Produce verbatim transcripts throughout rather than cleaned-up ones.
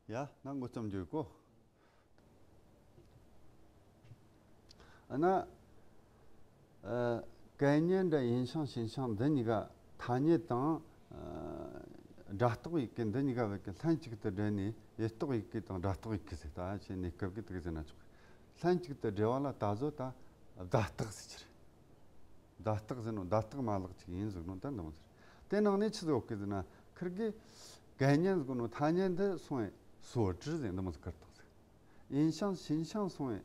ཡ། ན་མགོ་རྩོམ་རྒྱུ་གོ། ཨ་ན། ཨ། 概念 འདྲ་影像 形象 འདི་གཉིས་ཀ་ཐ་སྙད་དང་། ཨ། སྒྲ་རྟགས་ཡི་གེ་འདི་གཉིས་ཀ་བས་ཀྱི་ལྷན་ཅིག་ཏུ་སྦྲེལ་ནས་ཡུལ་རྟོགས་ཡི་གེ་དང་སྒྲ་རྟགས་ཡི་གེ་ཟེར། ད་ཆེ་གནས་སྐབས་ཀྱི་དེ་ག་ཟེར་ན་ཆོག། ལྷན་ཅིག་ཏུ་སྦྲེལ་བ་ལ་ད་གཟོད་ད་བརྡ་རྟགས་ཟེར་གྱི་རེད། བརྡ་རྟགས་ཟེར་ནོ་བརྡ་རྟགས་མ་ལག་ཅིག་ཡིན་ཟེར་ནོ་ད་འདི་མོ་ཟེར། དེ་ནང་ནས་ཆི་ཟིག་ཡོད་གི་ཟེར་ན། ཁིར་གི་概念 ཟེར་ནོ་ཐ་སྙད་འདི་སོང་བས་素质 ཟེར་འདི་མོ་ཟིག་ཁིར་ཐོག་ཟིག། 影像 形象 སོང་བས་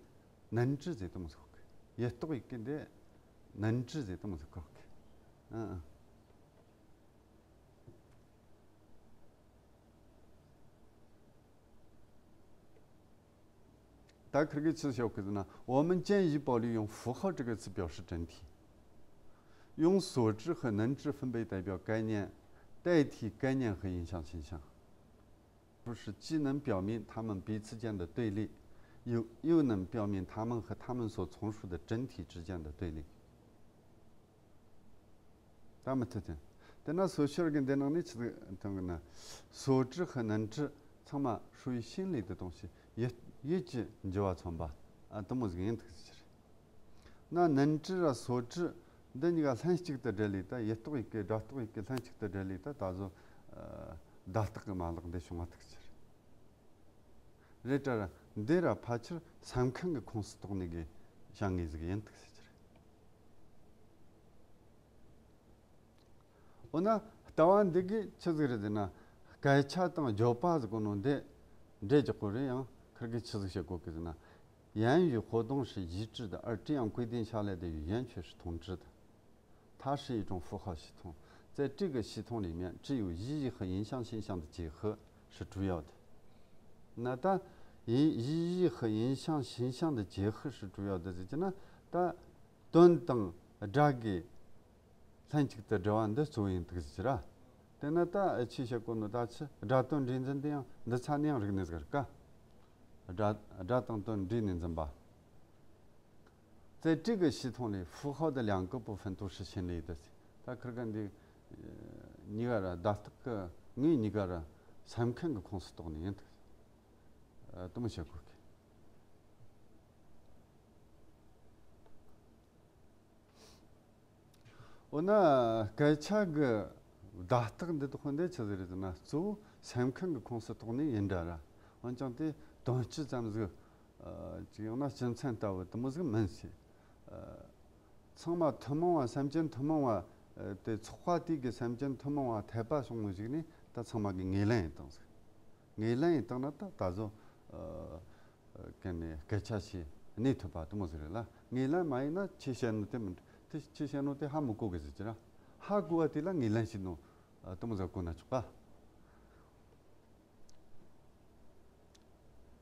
能力 ཟེར་འདི་མོ་ཟིག་ཡོད་གི། ཡུལ་རྟོགས་ཡི་གེ་འདི་能力 ཟེར་འདི་མོ་ཟིག་ཡོད་གི། ཨ་ཨ། ད་ཁིར་གི་ཆི་ཟིག་ཡོད་གི་ཟེར་ན། 我们建议保留用符号这个词表示整体，用素质和能力分别代表概念，代替概念和影像形象。不是既能表明它们彼此间的对立，又又能表明它们和它们所从属的整体之间的对立。 ད་མུ་མཐུད་དེ། དེ་ན་素质 གི་འདི་ནང་ནས་ཆི་ཟིག་མཐོང་གི་ན། 素质 和能力 ཚང་མ་属于心理的东西， ཡིད་ཡིད་ཀྱི་འགྱུར་བ་མཚོན་པ། ཨ། དེ་མོ་ཟིག་ཡིན་ཐུག་ཟེར། ན་能力 ར་素质 འདི་གཉིས་ཀ་ལྷན་ཅིག་ཏུ་སྦྲེལ་ལས་ད་ཡུལ་རྟོགས་ཡི་གེ་སྒྲ་རྟོགས་ཡི་གེ་ལྷན་ཅིག་ཏུ་སྦྲེལ་ལས་ད་ད་གཟོད། ཨ། བརྡ་རྟགས་ཀྱི་མ་ལག་འདི་བྱུང་བ་ཐུག་ཟེར། རེད་དྲ་ར་འདི་ར་ཕལ་ཆེར་སེམས་ཁམས་ཀྱི་ཁོངས་སུ་གཏོགས་ནས་གི་བྱ་ངེས་ཟིག་ཡིན་ཐུག་ཟེར་གྱི་རེད། འོ་ན་ལྟ་བ་འདི་གི་ཆི་ཟིག་རེད་ཟེར་ན། སྐད་ཆ་དང་བརྗོད་པ་ཟེར་གོ་ནོ་འདི་འདྲེས་རྒྱག་གོ་རེད། ཡང་ཁིར་གི་ཆི་ཟིག་བཤད་གོ་གི་ཟེར་ན། 言语活动是一致的，而这样规定下来的语言却是同质的。 它是一种符号系统，在这个系统里面，只有意义和影像现象的结合是主要的。那ད་意意义和影像现象的结合是主要的 ཟེར་གྱི་ན། ད་དོན་དང་སྒྲ་གི་ལྷན་ཅིག་ཏུ་སྦྲེལ་བ་འདི་གཙོ་བོ་ཡིན་ཐུག་ཟེར་གྱི་ར། དེ་ན་ད་ཆི་བཤད་གོ་ནོ། ད་ཆི་སྒྲ་དོན་འདྲེས་འཛིན་དེ་ཡང་འདི་ཚ་ནས་ཡང་རིག་གནས་ཟིག་རེད་ཀ། སྒྲ་སྒྲ་དང་དོན་འདྲེས་ནས་འཛིན་པ། 在这个系统里，符号的两个部分都是心理的。 ད་ཁིར་ག་འདི་གཉིས་ཀ་ར་བརྡ་རྟགས་ཀྱི་ངོས་གཉིས་ཀ་ར་སེམས་ཁམས་ཀྱི་ཁོངས་སུ་གཏོགས་ནས་ཡིན་ཐུག། ཨ། དེ་མོ་བཤད་གོ་གི། འོ་ན་སྐད་ཆ་གི་བརྡ་རྟགས་འདི་དག་འདི་ཆི་ཟིག་རེད་ཟེར་ན། གཙོ་བོ་སེམས་ཁམས་ཀྱི་ཁོངས་སུ་གཏོགས་ནས་ཡིན་འདྲ་ར། འོན་ཀྱང་དེ་དོན་སྤྱི་ཙམ་ཟིག། ཨ། ཅིག་ཡང་ན་སྤྱི་མཚན་ལྟ་བུ་དེ་མོ་ཟིག་མིན་ཟེར། ཨ། ཚང་མ་ཐུན་མོང་བ། སེམས་ཅན་ཐུན་མོང་བ། ཨ། དེ་ཚོགས་པ་དེ་གི་སེམས་ཅན་ཐུན་མོང་བ་འཐད་པ་བྱུང་བའི་གཞུག་ནས་ད་ཚང་མ་གི་ངོས་ལེན་ཡིན་བཏང་ཟིག། ངོས་ལེན་ཡིན་བཏང་ན་ད་ད་གཟོད། ཨ། གན་ནས་སྐད་ཆ་ཞིག་གནས་ཐུབ་པ་དེ་མོ་ཟིག་རེད་ལ། ངོས་ལེན་མ་ཡིན་ན་ཁྱེད་བཤད་ནོ་དེ་མི་འགྲིག། དེ་ཁྱེད་བཤད་ནོ་དེ་ཧ་མི་གོ་གི་ཟེར་གྱི་ར། ཧ་གོ་བ་དེ་ལ་ངོས་ལེན་བྱེད་ནོ། ཨ། དེ་མོ་ཟིག་གོ་ན་ཆོག་ག།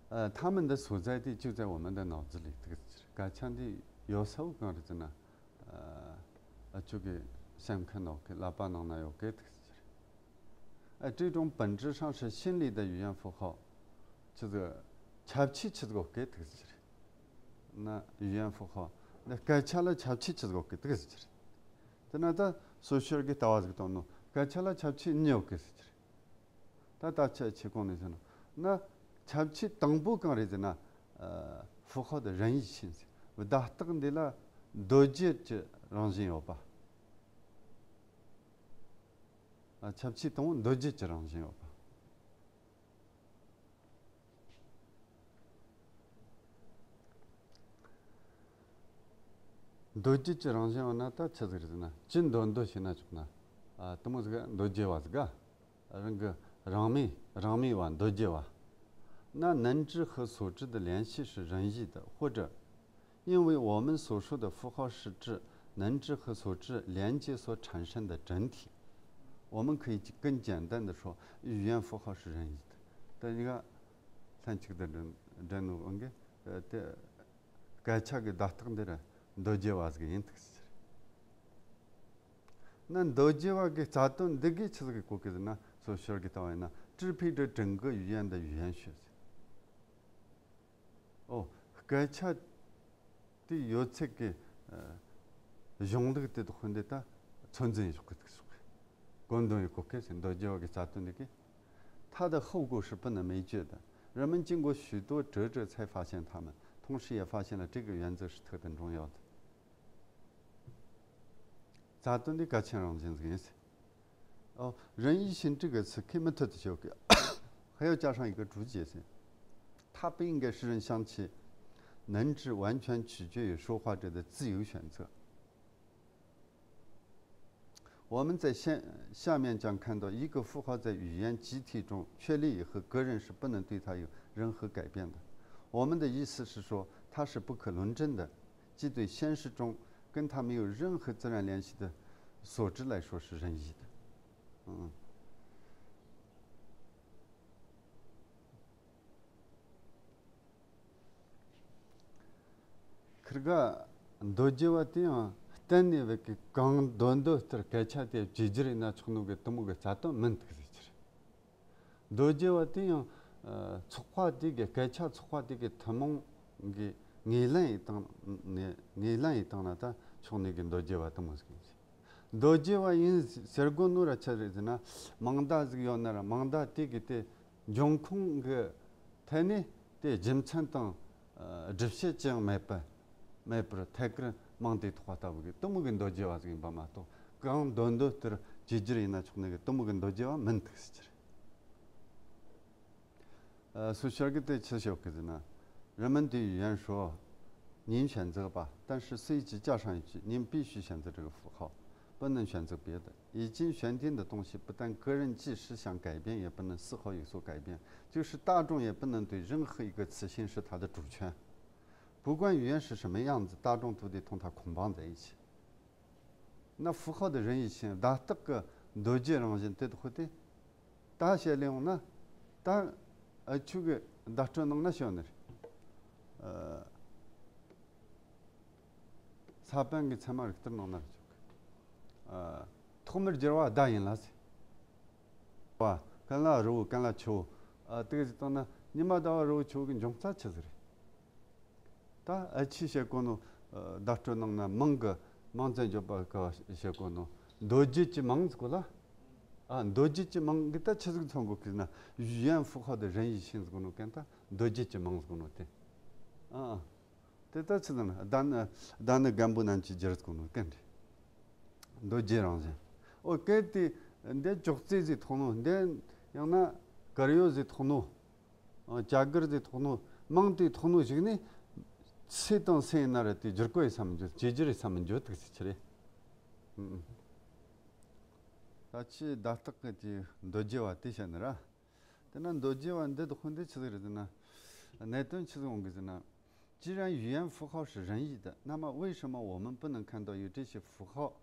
呃，他们的所在地就在我们的脑子里 ཐུག་ཟེར། སྐད་ཆ་འདི་ཡོད་ས་བོ་གང་རེད་ཟེར་ན། ཨ། ཁྱོད་ཀྱི་སེམས་ཁམས་ནང་གི་ཀླད་པ་ནང་ན་ཡོད་གི་ཐུག་ཟེར། 呃，这种本质上是心理的语言符号， ཆི་ཟིག་ཁྱབ་ཆེ་ཆི་ཟིག་ཡོད་གི་ཐུག་ཟེར། 那语言符号 ན་སྐད་ཆ་ལ་ཁྱབ་ཆེ་ཆི་ཟིག་ཡོད་གི་ཐུག་ཟེར། དེ་ན་ད་སོ་སོར་གི་ལྟ་བ་ཟིག་བཏང་ནོ། སྐད་ཆ་ལ་ཁྱབ་ཆེ་གཉིས་ཡོད་གི་ཟེར། ད་ལྟ་ཆ་ཆེ་གོང་ནས་ཟེར་ན། 那ཁྱབ་ཆེ་དང་པོ་གང་རེད་ཟེར་ན། 呃，符号的任意性 ཟེར། བརྡ་རྟགས་འདི་ལ་འདོད་བྱེད་ཀྱི་རང་བཞིན་ཡོད་པ། ཨ། ཁྱབ་ཆེ་དང་པོ་འདོད་བྱེད་ཀྱི་རང་བཞིན་ཡོད་པ། འདོད་བྱེད་ཀྱི་རང་བཞིན་ཡོད་ན་ད་ཆི་ཟིག་རེད་ཟེར་ན། ཅི་འདོད་འདོད་བྱས་ན་ཆོག་ན། ཨ། དེ་མོ་ཟིག་འདོད་བྱེད་པ་ཟིག་ག། རང་གི་རང་མོས་རང་མོས་པ་འདོད་བྱེད་པ། 那能指和所指的联系是任意的，或者因为我们所说的符号是指能指和所指连接所产生的整体，我们可以更简单地说，语言符号是任意的。 ད་གཉིས་ཀ་ལྷན་ཅིག་ཏུ་འདྲེན་འདྲེན་ནོ་འོང་གི། དེ་སྐད་ཆ་གི་བརྡ་རྟགས་འདི་ར་འདོད་བྱེད་པ་ཟིག་ཡིན་ཐུག་ཟེར། 那འདོད་བྱེད་པ་གི་རྩ་དོན་འདི་གིས་ཆི་ཟིག་གི་གོ་གི་ཟེར་ན། 所学 གི་ལྟ་བ་ཡིན་ན། 支配着整个语言的语言学。 ཨོ། སྐད་ཆ་དེའི་ཡོད་ཚད་ཀྱི། ཨ། གཞུང་ལུགས་དེ་དག་འདི་ད་ཚོད་འཛིན་ཡོད་གི་ཐུག་ཟེར། བཀོད་འདོམས་ཡོད་གོ་གི་ཟེར། འདོད་བྱེད་པ་གི་རྩ་དོན་འདི་གིས། 他它的后果是不能没救的。人们经过许多折折才发现它们，同时也发现了这个原则是特等重要的。咱等的个前让进行一些。哦，人一心这个词可以没特的修改，还要加上一个注解是，它不应该使人想起能指完全取决于说话者的自由选择。我们在下下面将看到一个符号在语言集体中确立以后，个人是不能对它有任何改变的。我们的意思是说，它是不可论证的，即对现实中跟它没有任何自然联系的所知来说是任意的。嗯。 ཁིར་ག་མདོ་རྒྱུད་བ་དེ་ཡང་གཏན་ནས་བས་ཀྱི་གང་འདོད་འདོད་ལྟར་སྐད་ཆ་དེ་བརྗེ་བསྒྱུར་ཡིན་ན་ཆོག་ནོ་གི་དུ་མོ་གི་རྩ་དོན་མིན་འདུག་ཟེར་གྱི་རེད། མདོ་རྒྱུད་བ་དེ་ཡང་ཚོགས་པ་དེ་གི་སྐད་ཆ་ཚོགས་པ་དེ་གི་ཐུན་མོང་གི་ངོས་ལེན་ཡིན་བཏང་ནས་ངོས་ལེན་ཡིན་བཏང་ན་ད་ཆོག་ནི་གི་མདོ་རྒྱུད་བ་དུ་མོ་ཟིག་ཡིན། མདོ་རྒྱུད་བ་ཡིན་ཟེར་དགོས་ནོ་ར་ཆི་རེད་ཟེར་ན། མིང་བརྡ་ཟིག་ཡོད་ན་ར་མིང་བརྡ་དེ་གི་དེ་འབྱུང་ཁུངས་ཀྱི་ཐད་ནས་དེ་རྒྱུ་མཚན་དང་སྒྲུབ་བྱེད་ཅི་ཡང་མེད་པ་མེད་པར་ཐད་ཀར་མིང་དེ་ཐོགས་པ་ལྟ་བུ་གི་དུ་མོ་གི་མདོ་རྒྱུད་བ་ཟིག་ཡིན་པ་མ་གཏོགས། གང་འདོད་འདོད་ལྟར་བརྗེ་བསྒྱུར་ཡིན་ན་ཆོག་ནི་གི་དུ་མོ་གི་མདོ་རྒྱུད་བ་མིན་འདུག་ཟེར་གྱི་རེད། ཨ། སུ་ཤར་གི་དེ་ཆི་ཤོག་གི་ཟེར་ན། 人们对语言说，您选择吧，但是随即加上一句您必须选择这个符号，不能选择别的。已经选定的东西，不但个人即使想改变，也不能丝毫有所改变，就是大众也不能对任何一个词行使它的主权。不管语言是什么样子，大众都得同它捆绑在一起。 那符号的任意性，བརྡ་རྟགས་ཀྱི་འདོད་བྱེད་རང་བཞིན་དེ་དག་དེ། ད་བཤད་ལེ་ཡོང་ན། ད་ཨ་ཆོས་ཀྱི་བརྡ་སྤྲོད་ནང་ན་བཤད་ནི་རེད། ས་པན་གྱི་ཚད་མ་རིགས་གཏེར་ནང་ན་རེད་ཆོག་གི། ཐོག་མར་སྦྱར་བ་བརྡ་ཡིན་ལ་ཟེར་བ། ཀན་ལ་རི་བོ་ཀན་ལ་ཆུ་བོ། ཨ་དེ་ག་ཟིག་བཏང་ན་ཉི་མ་ཟླ་བ་རི་བོ་ཆུ་བོ་གི་འབྱུང་རྩ་ཆི་ཟིག་རེད། ད་ཨ་ཆི་བཤད་གོ་ནོ། བརྡ་སྤྲོད་ནང་ན་མིང་གི་མིང་ཙམ་བརྗོད་པ་ག་བཤད་གོ་ནོ། འདོད་བྱེད་ཀྱི་མིང་ཟེར་གོ་ལ། ཨ་འདོད་བྱེད་ཀྱི་མིང་གི་ད་ཆི་ཟིག་མཚོན་གོ་གི་ན། 语言符号的任意性ཟེར་གོ་ནོ་གན་ད་འདོད་བྱེད་ཀྱི་མིང་ཟེར་གོ་ནོ་དེ། ཨ་ཨ་དེ་ད་ཆི་ཟེར་ན་བརྡ་ནི་བརྡ་ནི་རྒན་པོ་རྣམས་ཀྱིས་བསྒྱུར་ཟེར་གོ་ནོ་གན་རེད། འདོད་བྱེད་རང་བཞིན། ཨོ་གལ་ཏེ་འདི་ཅོག་ཙེ་ཟིག་ཐོགས་ནོ། འདི་ཡང་ན་གར་ཡོད་ཟིག་ཐོགས་ནོ། ཨ་བྱ་གར་ཟིག་ཐོགས་ནོ། མིང་དེ་ཐོགས་ནོ་ཞིག་ནི་ཚེ་དང་སེམས་ན་ར་དེ་བསྒྱུར་གོ་ཡི་ས་མི་འཇོག་བྱེད་རྒྱུ་རེད་ས་མི་འཇོག་དུག་ཟེར་ཆི་རེད། ཨུ་ཨུ། ད་ཆི་བརྡ་རྟགས་ཀྱི་དེ་འདོད་བྱེད་བ་དེ་བཤད་ནི་ར། དེ་ན་འདོད་བྱེད་བ་འདི་དག་ཁོ་འདི་ཆི་ཟིག་རེད་ཟེར་ན། གནད་དོན་ཆི་ཟིག་འོང་གི་ཟེར་ན། 既然语言符号是任意的，那么为什么我们不能看到有这些符号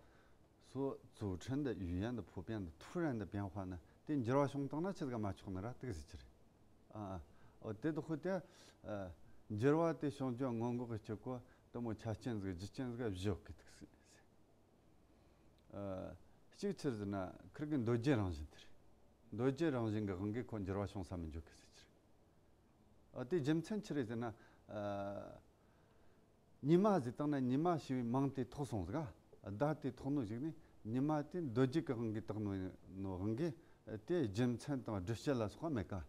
所组成的语言的普遍的突然的变化呢？དེ་འགྱུར་བ་བྱུང་བཏང་ན་ཆི་ཟིག་མ་ཆོག་ནི་ར་དུག་ཟེར་ཆི་རེད། ཨ་ཨ། འོ་དེ་དག་ཁོ་དེ། ཨ་འགྱུར་བ་དེ་བྱུང་རྒྱུ་སྔོན་འགོག་གི་ཆེད་གོ་དུ་མོ་ཆ་རྐྱེན་ཟིག་རྒྱུ་རྐྱེན་ཟིག་བཞག་གི་དུག་ཟེར། ཨ་གཅིག་ཆི་ཟེར་ན་ཁིར་གི་འདོད་བྱེད་རང་བཞིན་དེ་རེད། འདོད་བྱེད་རང་བཞིན་གི་དབང་གིས་ཁོ་འགྱུར་བ་བྱུང་ས་མི་འཇུག་གི་ཟེར་ཆི་རེད། ཨ་དེ་རྒྱུ་མཚན་ཆི་རེད་ཟེར་ན། ཨ་ཉི་མ་ཟེར་བཏང་ན་ཉི་མ་ཞེས་པའི་མིང་དེ་ཐོགས་སོང་ཟིག་ག་བརྡ་དེ་ཐོགས་ནོ་ཞིག་ནི་ཉི་མ་དེ་འདོད་བྱེད་ཀྱི་དབང་གིས་བཏགས་ནོ་ནོ་དབང་གིས་དེ་རྒྱུ་མཚན་དང་སྒྲུབ་བྱེད་ལ་སོགས་པ་མེད་ཀ་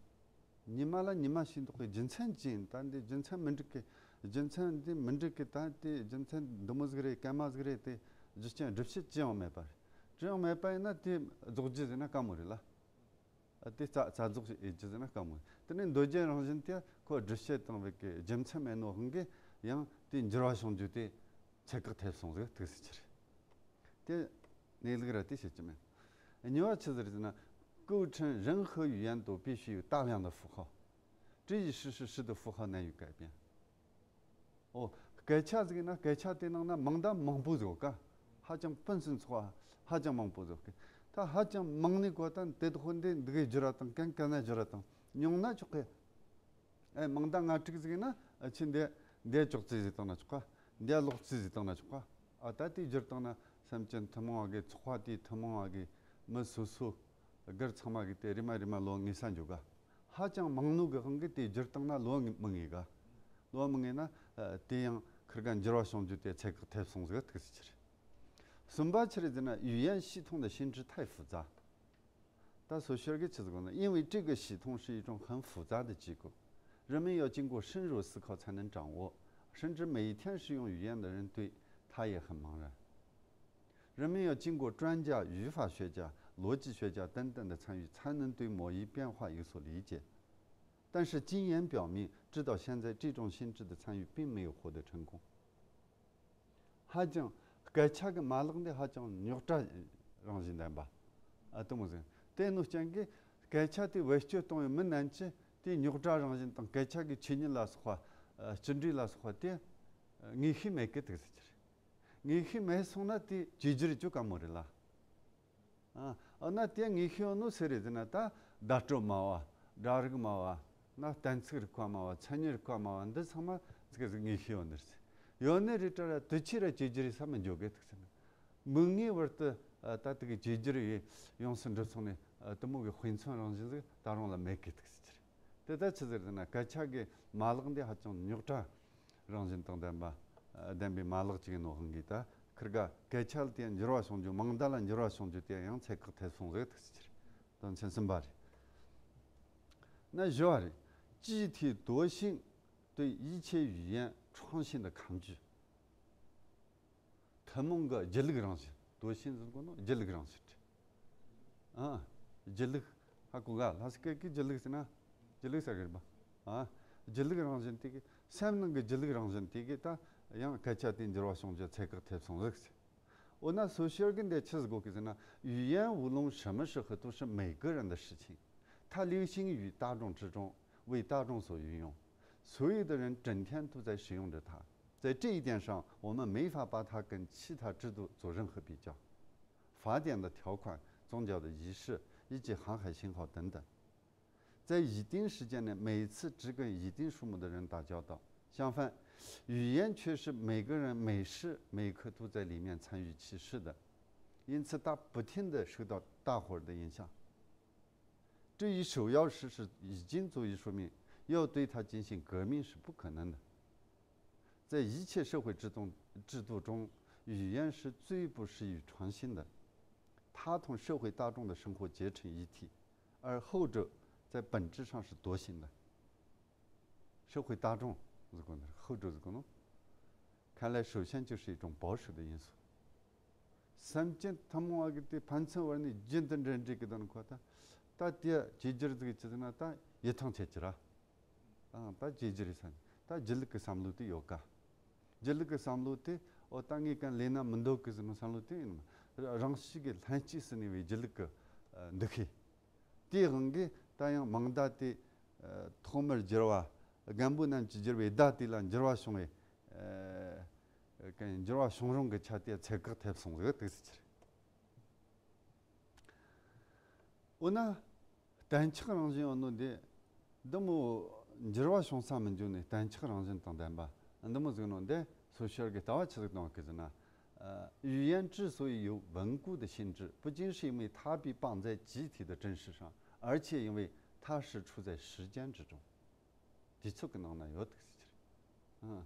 ཉི་མ་ལ་ཉི་མ་ཞེས་འདོགས་པའི་རྒྱུ་མཚན་ཅི་ཡིན། ད་འདི་རྒྱུ་མཚན་མི་འགྲིག་གི། རྒྱུ་མཚན་འདི་མི་འགྲིག་གི། ད་དེ་རྒྱུ་མཚན་འདི་མོ་ཟིག་རེད། གན་མ་ཟིག་རེད། དེ་རྒྱུ་རྐྱེན་སྒྲུབ་བྱེད་ཅི་ཡང་མེད་པ་རེད། ཅི་ཡང་མེད་པ་ཡིན་ན་དེ་རྫོགས་རྒྱུ་ཟེར་ན་དཀའ་མོ་རེད་ལ། དེ་རྩ་རྩ་རྫོགས་ཡེད་རྒྱུ་ཟེར་ན་དཀའ་མོ་རེད། དེ་ནས་འདོད་བྱེད་རང་བཞིན་དེ་ཁོ་སྒྲུབ་བྱེད་དང་བའི་གི་རྒྱུ་མཚན་མེད་ནོ་དབང་གིས་ཡང་དེ་འགྱུར་བ་བྱུང་རྒྱུ་དེ་ཚད་བཀག་ཐེབས་སོང་ཟིག་དུག་ཟེར་ཆི་རེད། དེ་གནས་ལུགས་ར་དེ་བཤད་ཀྱི་མེད། གཉིས་པ་ཆི་ཟིག་རེད་ཟེར་ན། 构成任何语言都必须有大量的符号，这一事实使得符号难以改变。 ཨོ། སྐད་ཆ་ཟིག་ཡིན་ན་སྐད་ཆ་དེ་ནང་ན་མིང་བརྡ་མང་པོ་ཟིག་ཡོད་ཀ་ཧ་ཅང་ཕུན་སུམ་ཚོགས་པ་ཧ་ཅང་མང་པོ་ཟིག་ཡོད་ཀི་ད་ཧ་ཅང་མང་ནི་གོ་ད་དེ་དག་འདི་འདི་གའི་སྦྱོར་བ་དང་གན་གན་ན་སྦྱོར་བ་དང་ཉུང་ན་ཆོག་གི་ཨེ་མིང་བརྡ་ལྔ་དྲུག་ཟིག་ཡིན་ན་ཨ་ཆི་འདི་འདི་ཅོག་ཙེ་ཟིག་བཏང་ན་ཆོག་ག་འདི་ལོག་ཙེ་ཟིག་བཏང་ན་ཆོག་ག་ཨ་ད་དེ་སྦྱོར་བཏང་ན་སེམས་ཅན་ཐུན་མོང་བ་གི་ཚོགས་པ་དེ་ཐུན་མོང་བ་གི་མི་སོ་སོ་སྒེར་ཚང་མ་གི་དེ་རེ་མ་རེ་མ་ལོ་ངེ་ས་འཇོག་ག་ཧ་ཅང་མང་ནོ་གི་དབང་གིས་དེ་སྒྱུར་བཏང་ན་ལོ་ངེ་མི་ངེས་ག་ལོ་མི་ངེས་ན་ཨ་དེ་ཡང་ཁིར་ག་འགྱུར་བ་བྱུང་རྒྱུ་དེ་ཚད་བཀག་ཐེབས་སོང་ཟིག་ཐུག་སྲིད་ཆི་རེད། གསུམ་པ་ཆི་རེད་ཟེར་ན། 语言系统的性质太复杂。ད་སོ་ཤར་གྱི་ཆི་ཟིག་ན་因为这个系统是一种很复杂的机构，人们要经过深入思考才能掌握，甚至每一天使用语言的人对它也很茫然。人们要经过专家、语法学家、逻辑学家等等的参与，才能对某一变化有所理解。但是经验表明，直到现在，这种性质的参与并没有获得成功。 ཧ་ཅང་སྐད་ཆ་གི་མ་ལག་འདི་ཧ་ཅང་རྙོག་དྲ་རང་བཞིན་ལྡན་པ། ཨ་དེ་མོ་ཟིག་དེ་ནོ་རྐྱེན་གྱིས་སྐད་ཆ་དེ་བེད་སྤྱོད་གཏོང་བའི་མི་རྣམས་ཀྱིས་དེའི་རྙོག་དྲ་རང་བཞིན་དང་སྐད་ཆ་གི་ཆོས་ཉིད་ལ་སོགས་པ། ཨ་སྤྱི་འགྲོས་ལ་སོགས་པ་དེ་ངེས་ཤེས་མེད་གི་ཐུག་ཟེར་གྱི་རེད། ངེས་ཤེས་མེད་སོང་ན་དེ་བཅོས་བསྒྱུར་བཅོ་དཀའ་མོ་རེད་ལ། ཨ་ཨ་ན་དེ་ངེས་ཤེས་ཡོད་ནོ་སུ་རེད་ཟེར་ན། ད་བརྡ་སྤྲོད་སྨྲ་བ། སྒྲ་རིག་སྨྲ་བ། ན་གཏན་ཚིགས་རིག་པ་སྨྲ་བ། མཚན་ཉིད་རིག་པ་སྨྲ་བ། འདི་ཚང་མ་ཚིག་ཟིག་ངེས་ཤེས་ཡོད་ནི་རེད། ཡོད་ནི་རེད་དྲ་ར་དུ་ཆི་ར་བཅོས་བསྒྱུར་ས་མི་འཇོག་གི་ཐུག་ཟེར་ན། མིག་སྔའི་བར་དུ་ཨ་ད་དེ་གི་བཅོས་བསྒྱུར་ཡི་ཡོངས་སུ་འགྲུབ་སོང་ནས། ཨ་དེ་མོ་གི་དཔེ་མཚོན་རང་བཞིན་ཟིག་ད་རུང་ལ་མེད་གི་ཐུག་ཟེར་གྱི་རེད། དེ་ལྟར་ཆི་ཟེར་ན། སྐད་ཆ་གི་མ་ལག་འདི་ཧ་ཅང་རྙོག་དྲ་རང་བཞིན་དང་ལྡན་པ། ལྡན་པའི་མ་ལག་ཅིག་ཡིན་ནོ་དབང་གིས། ད་ཁིར་ག་སྐད་ཆ་ལ་དེ་འགྱུར་བ་བྱུང་རྒྱུ། མིང་བརྡ་ལ་འགྱུར་བ་བྱུང་རྒྱུ་དེ་ཡང་ཚད་བཀག་ཐེབས་སོང་ཟིག་ཐུག་ཟེར་གྱི་རེད། དོན་ཚན་གསུམ་པ་རེད། 那学而 记体多性对一切语言创新的抗拒。 ཐུན་མོང་གི་སྒྱིད་ལུག་རང་བཞིན། 多性 ཟེར་གོ་ནོ་སྒྱིད་ལུག་རང་བཞིན་རེད། ཨ་སྒྱིད་ལུག་ཧ་གོ་ག་ལྷ་སའི་སྐད་ཀྱི་སྒྱིད་ལུག་ཟེར་ན། སྒྱིད་ལུག་ཟེར་གི་རེད་པ། ཨ་སྒྱིད་ལུག་རང་བཞིན་དེ་གི། སེམས་ནང་གི་སྒྱིད་ལུག་རང་བཞིན་དེ་གི་ད་ཡང་སྐད་ཆ་དེ་འགྱུར་བ་བྱུང་རྒྱུ་ཚད་བཀག་ཐེབས་སོང་ཟིག་ཟེར། འོ་ན་སོ་ཤར་གི་འདི་ཆི་ཟིག་གོ་གི་ཟེར་ན། 语言无论什么时候都是每个人的事情，它流行于大众之中，为大众所运用，所有的人整天都在使用着它。在这一点上，我们没法把它跟其他制度做任何比较。法典的条款、宗教的仪式以及航海信号等等， 在一定时间内每次只跟一定数目的人打交道。相反，语言却是每个人每时每刻都在里面参与其事的，因此它不停地受到大伙儿的影响。至于首要时是已经足以说明，要对它进行革命是不可能的。在一切社会制度制度中，语言是最不适宜创新的，它同社会大众的生活结成一体， 而后者在本质上是惰性的。社会大众 ཟེར་གོ་ནོ། 后者 ཟེར་གོ་ནོ། 看来首先就是一种保守的因素。 སེམས་ཅན་ཐུན་མོང་བ་གི་དེ་ཕན་ཚུན་བར་ནས་རྒྱུན་དུ་འབྲེལ་འདྲིས་གི་དོན་ཁོ་ད། ད་དེ་བཅོས་བསྒྱུར་ཟིག་ཆི་ཟེར་ན། ད་ཡིད་ཐང་ཆད་ཀྱི་ར། ཨང་། ད་བཅོས་བསྒྱུར་ས་ནས་ད་སྒྱིད་ལུག་གི་བསམ་བློ་དེ་ཡོད་ཀ། སྒྱིད་ལུག་གི་བསམ་བློ་དེ། འོ་ད་ངས་གན་ལས་ན་མི་འདོད་གི་ཟེར་ནོ་བསམ་བློ་དེ་ཡིན་ནམ། རང་བཞིན་གི་ལྷན་སྐྱེས་སུ་གནས་པའི་སྒྱིད་ལུག་གི་འདུ་ཤེས། དེའི་དབང་གིས་ད་ཡང་མིང་བརྡ་དེ་ཐོག་མར་བསྒྱུར་བ། རྒན་པོ་རྣམས་ཀྱིས་བསྒྱུར་བའི་བརྡ་དེ་ལ་འགྱུར་བ་བྱུང་བའི། གན་འགྱུར་བ་བྱུང་རུང་གི་ཆ་དེ་ཚད་བཀག་ཐེབས་སོང་ཟིག་ཐུག་ཟེར་གྱི་རེད། འོ་ན། གཏན་ཆགས་རང་བཞིན་ཡོད་ནོ་འདི། འདི་མོ་འགྱུར་བ་བྱུང་ས་མི་འཇུག་ནས་གཏན་ཆགས་རང་བཞིན་དང་ལྡན་པ་འདི་མོ་ཟིག་ནོ་འདི། སོ་ཤར་གི་ལྟ་བ་ཆི་ཟིག་གཏོང་གི་ཟེར་ན། 语言之所以有稳固的性质，不仅是因为它比绑在集体的真实上，而且因为它是处在时间之中。 དུས་ཚོད་ཀྱི་ནང་ན་ཡོད་ཐུག་ཟེར་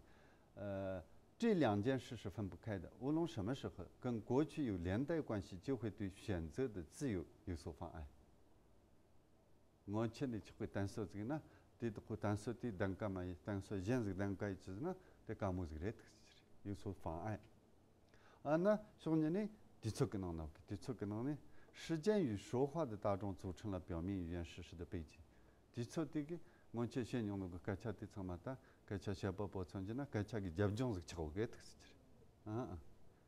གྱི་རེད། 这两件事是分不开的，无论什么时候，跟过去有连带关系，就会对选择的自由有所妨碍。 སྔོན་ཆད་ནས་ཆགས་པའི་གཏན་སྲོལ་ཟིག་ན། དེ་དག་གི་གཏན་སྲོལ་དེ་གདམ་ཀ་མ་ཡིན། གཏན་སྲོལ་གཞན་ཟིག་གདམ་ཀ་ཡིན་ཟེར་ན་དེ་དཀའ་མོ་ཟིག་རེད་ཐུག་ཟེར་གྱི་རེད། 有所妨碍。 ཨ་ན་ཕྱོགས་གཉིས་ནས་དུས་ཚོད་ཀྱི་ནང་ན། དུས་ཚོད་ཀྱི་ནང་ནས། 时间与说话的大众组成了表明语言事实的背景。 དུས་ཚོད་དེ་གི་སྔོན་ཆད་བཤད་མྱོང་ནོ་གི་སྐད་ཆ་དེ་ཚང་མ་ད་སྐད་ཆ་བཤད་པ་པོ་མཚོན་གྱི་ན་སྐད་ཆ་གི་རྒྱབ་ལྗོངས་ཟིག་ཆགས་ཡོད་གི་ཐུག་ཟེར་གྱི་རེད། ཨ་ཨ།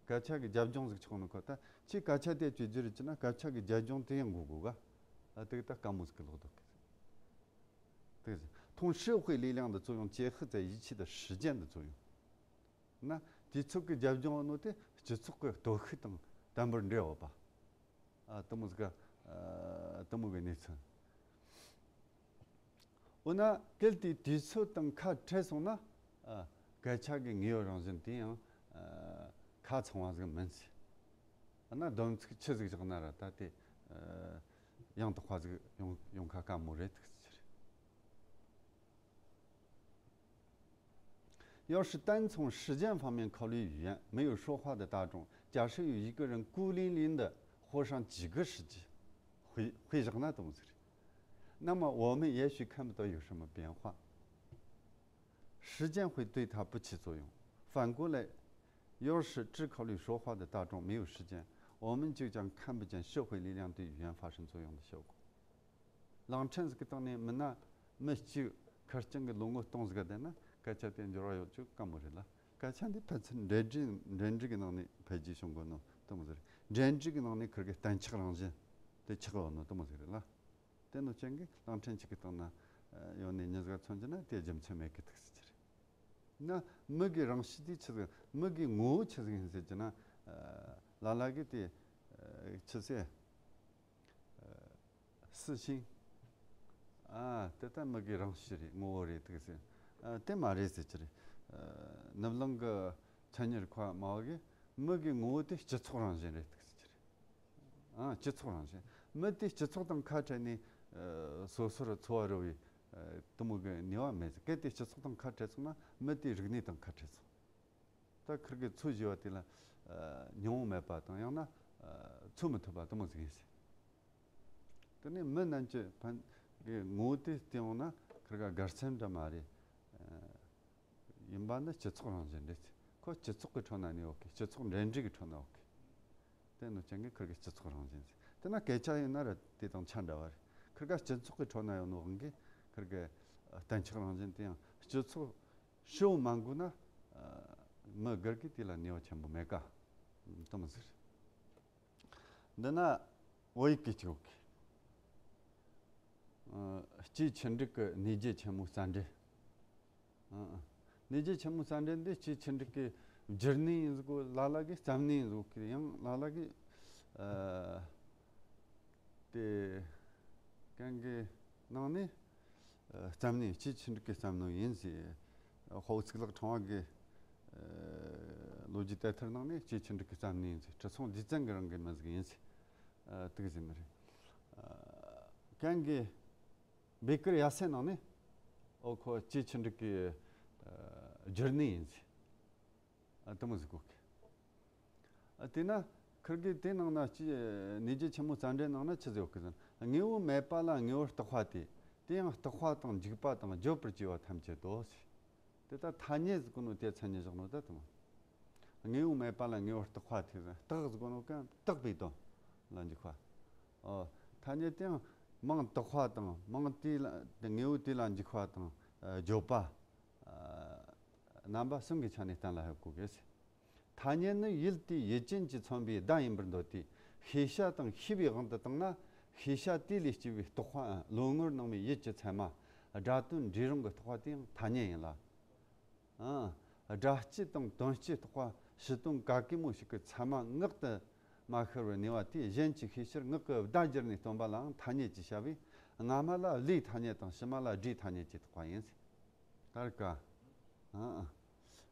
སྐད་ཆ་གི་རྒྱབ་ལྗོངས་ཟིག་ཆགས་ནོ་ཁོ་ད་ཁྱེད་སྐད་ཆ་དེ་བཅོས་བསྒྱུར་བྱས་ན་སྐད་ཆ་གི་རྒྱབ་ལྗོངས་དེ་ཡང་འགོག་དགོས་ག། ཨ་དེ་གི་ད་དཀའ་མོ་ཟིག་གི་ལོག་འདུག་གི། 通社会力量的作用结合在一起的实践的作用。 ན་དུས་ཚོད་ཀྱི་རྒྱབ་ལྗོངས་ནོ་དེ་སྤྱི་ཚོགས་ཀྱི་སྟོབས་ཤུགས་དང་དམ་པོར་འབྲེལ་ཡོད་པ། ཨ་དེ་མོ་ཟིག་ག། ཨ་དེ་མོ་གི་གནས་ཚུལ། འོ་ན་གལ་ཏེ་དུས་ཚོད་དང་ཁ་བྲལ་སོང་ན། ཨ་སྐད་ཆ་གི་དངོས་ཡོད་རང་བཞིན་དེ་ཡང་ཨ་ཁ་ཚང་བ་ཟིག་མིན་ཟེར། ཨ་ན་སྡོམ་ཚིག་ཆི་ཟིག་བཞག་ན་ར་ད་དེ་ཨ་ཡང་དག་པ་ཟིག་ཡོང་ཡོང་ཁ་དཀའ་མོ་རེད་ཐུག་ཟེར། 要是单从实践方面考虑语言，没有说话的大众，假设有一个人孤零零地活上几个世纪，回回上那东西。那么我们也许看不到有什么变化。时间会对它不起作用。反过来，要是只考虑说话的大众没有时间，我们就将看不见社会力量对语言发生作用的效果。 གླིང་ཕྲན་ཟིག་གི་སྟེང་ནས་མིན་ན་མི་གཅིག་ཁེར་རྐྱང་གི་ལོ་ངོ་སྟོང་ཟིག་བསྡད་ན་སྐད་ཆ་དེ་འགྱུར་བ་ཡོད་རྒྱུ་དཀའ་མོ་རེད་ལ། སྐད་ཆ་འདི་ཕལ་ཆེར་འབྲེལ་འདྲིས་འབྲེལ་འདྲིས་ཀྱི་ནང་ནས་འཕེལ་རྒྱས་བྱུང་དགོས་ནོ་དེ་མོ་ཟིག་རེད། འབྲེལ་འདྲིས་ཀྱི་ནང་ནས་ཁིར་གི་གཏན་ཆགས་རང་བཞིན་དེ་ཆགས་ཡོད་ནོ་དེ་མོ་ཟིག་རེད་ལ། དེ་ནོ་ཅན་གི་གླིང་ཕྲན་གཅིག་གི་སྟེང་ན་ཡོད་ནས་མྱི་ཟིག་མཚོན་རྒྱུ་ན་དེ་རྒྱུ་མཚན་མེད་གི་ཐུག་ཟིག་ཅི་རེད། ན་མི་གི་རང་གཤིས་དེ་ཆི་ཟིག་མི་གི་ངོ་བོ་ཆི་ཟིག་ཡིན་ཟེར་རྒྱུ་ན། ལ་ལ་གི་དེ་ཆི་ཟེར། སྲིད་ཤིང་། ཨ་དེ་ད་མི་གི་རང་གཤིས་རེད། ངོ་བོ་རེད་དེ་ཟེར། ཨ་དེ་མ་རེད་ཟེར་གྱི་རེད། ཨ་ནུབ་གླིང་གི་མཚན་ཉིད་ཁོ་མ་བ་གི་མི་གི་ངོ་བོ་དེ་སྤྱི་ཚོགས་རང་བཞིན་རེད་དེ་ཟེར་གྱི་རེད། ཨ་སྤྱི་ཚོགས་རང་བཞིན། མི་དེ་སྤྱི་ཚོགས་དང་ཁ་བྲལ་ནས་ཨ་སོ་སོར་འཚོ་བ་རོལ་བའི་ཨ་དེ་མོ་གི་ནུས་པ་མེད་ཟེར། གལ་ཏེ་སྤྱི་ཚོགས་དང་ཁ་བྲལ་སོང་ན་མི་དེའི་རིག་གནས་དང་ཁ་བྲལ་སོང་། ད་ཁིར་གི་འཚོ་བཞིན་པ་དེ་ལ་ཨ་སྙིང་བོ་མེད་པ་དང་ཡང་ན་ཨ་འཚོ་མི་ཐུབ་པ་དེ་མོ་ཟིག་ཡིན་ཟེར། དེ་ནས་མི་རྣམས་ཀྱི་ཕན་གི་ངོ་བོ་དེ་བལྟས་འོང་ན་ཁིར་ག་དགར་སེམས་འདྲ་མ་རེད། ཨ་ཡིན་པ་ནི་སྤྱི་ཚོགས་རང་བཞིན་རེད་ཟེར། ཁོ་སྤྱི་ཚོགས་ཀྱི་ཁྲོད་ན་ནི་ཡོད་གི། སྤྱི་ཚོགས་འབྲེལ་འདྲིས་ཀྱི་ཁྲོད་ན་ཡོད་གི། དེ་ནོ་ཅན་གི་ཁིར་གི་སྤྱི་ཚོགས་རང་བཞིན་ཟེར། དེ་ན་སྐད་ཆ་ཡིན་ན་ར་དེ་དང་ཆ་འདྲ་བ་རེད། ཁིར་ག་སྤྱི་ཚོགས་ཀྱི་ཁྲོད་ན་ཡོད་ནོ་དབང་གིས་ཁིར་གི་གཏན་ཆགས་རང་བཞིན་དེ་ཡང་སྤྱི་ཚོགས་ཧྲིལ་བོ་མ་འགུལ་ན་ཨ་མི་སྒེར་གྱི་དེ་ལ་ནུས་པ་ཆེན་པོ་མེད་ཀ། དེ་མོ་ཟིག་རེད། འདི་ན་བོད་ཡིག་གི་ཅིག་ཡོད་གི། ཨ་སྐྱེས་ཆེན་འབྲིང་གི་གནས་རྒྱུ་ཆེན་མོའི་རྩ་འགྲེལ། ཨ་ཨ་གནས་རྒྱུ་ཆེན་མོའི་རྩ་འགྲེལ་འདི་སྐྱེས་ཆེན་འབྲིང་གི་བསྒྱུར་ནི་ཡིན་ཟིག་གོ། ལ་ལ་གི་རྩོམ་ནི་ཡིན་ཟིག་གི། ཡང་ལ་ལ་གི་ཨ་དེ་གན་གི་ནང་ནས་ཨ་རྩོམ་ནི། སྐྱེས་ཆེན་འབྲིང་གི་རྩོམ་ནི་ཡིན་ཟེར། དཔའ་བོ་གཙུག་ལག་ཕྲེང་བ་གི་ཨ་ལོ་རྒྱུས་དེབ་ཐེར་ནང་ནས་སྐྱེས་ཆེན་འབྲིང་གི་རྩོམ་ནི་ཡིན་ཟེར། ཁྲི་སྲོང་ལྡེ་བཙན་གི་རིང་གི་མི་ཟིག་ཡིན་ཟེར། ཨ་དེ་གི་ཟེར་ནི་རེད། ཨ་གན་གི་བེ་ཀར་ཡ་སེན་ནང་ནས་ཨོ་ཁོ་སྐྱེས་ཆེན་འབྲིང་གི་ཨ་བསྒྱུར་ནི་ཡིན་ཟེར། ཨ་དེ་མོ་ཟིག་གོ་གི། ཨ་དེ་ན་ཁིར་གི་དེ་ནང་ན་ཅི་གནས་རྒྱུ་ཆེན་མོའི་རྩ་འགྲེལ་ནང་ན་ཆི་ཟིག་ཡོད་གི་ཟེར་ན། དངོས་པོ་མེད་པ་ལ་དངོས་པོར་བརྟག་པ་སྟེ། དེ་ཡང་བརྟག་པ་དང་འཇུག་པ་དང་བརྗོད་པར་བྱེད་པ་ཐམས་ཅད་དོ་ཟེར། དེ་ལྟར་ཐ་སྙད་ཟེར་གོ་ནོ་དེ་མཚན་ཉིད་བཞག་ནོ་ད་དེ་མོ། དངོས་པོ་མེད་པ་ལ་དངོས་པོར་བརྟག་པ་སྟེ་ཟེར། བརྟག་ཟེར་གོ་ནོ་གན་བརྟག་པའི་དོན་ལ་འཇུག་པ། ཨོ་ཐ་སྙད་དེ་ཡང་མིང་བཏགས་པ་དང་མིང་དེ་ལ་དངོས་པོ་དེ་ལ་འཇུག་པ་དང་ཨ་བརྗོད་པ། ཨ་རྣམ་པ་གསུམ་གྱི་ཆ་ནས་གཏན་ལ་ཕབ་གོ་གི་ཟེར། ཐ་སྙད་ནི་ཡུལ་དེའི་ཡུལ་ཅན་གྱིས་མཚོན་པའི་བརྡ་ཡིན་པར་འདོད་དེ། ཤེས་བྱ་དང་ཤེས་པའི་དབང་དུ་བཏང་ན་ཤེས་བྱ་དེ་ལས་སྐྱེས་པའི་རྟོག་པའམ་བློ་ངོར་སྣང་བའི་ཡུལ་གྱི་ཚད་མ། སྒྲ་དོན་འབྲས་རང་གི་རྟོག་པ་དེ་ཡང་ཐ་སྙད་ཡིན་ལ། ཨ་སྒྲ་སྤྱི་དང་དོན་སྤྱིའི་རྟོག་པ་ཕྱི་དོན་ག་གེ་མོ་ཞིག་གི་ཚད་མ་ངག་ཏུ་མ་ཤར་བར་ནུས་པ་དེས་གཞན་གྱི་ཤེས་བྱར་ངག་གི་བརྡ་སྦྱར་ནས་སྟོན་པ་ལའང་ཐ་སྙད་ཅེས་བྱ་བས། སྔ་མ་ལ་བློའི་ཐ་སྙད་དང་ཕྱི་མ་ལ་སྒྲའི་ཐ་སྙད་ཀྱིས་རྟོགས་པ་ཡིན་ཟེར། ད་རེས་ཀ་ཨ་ཨ་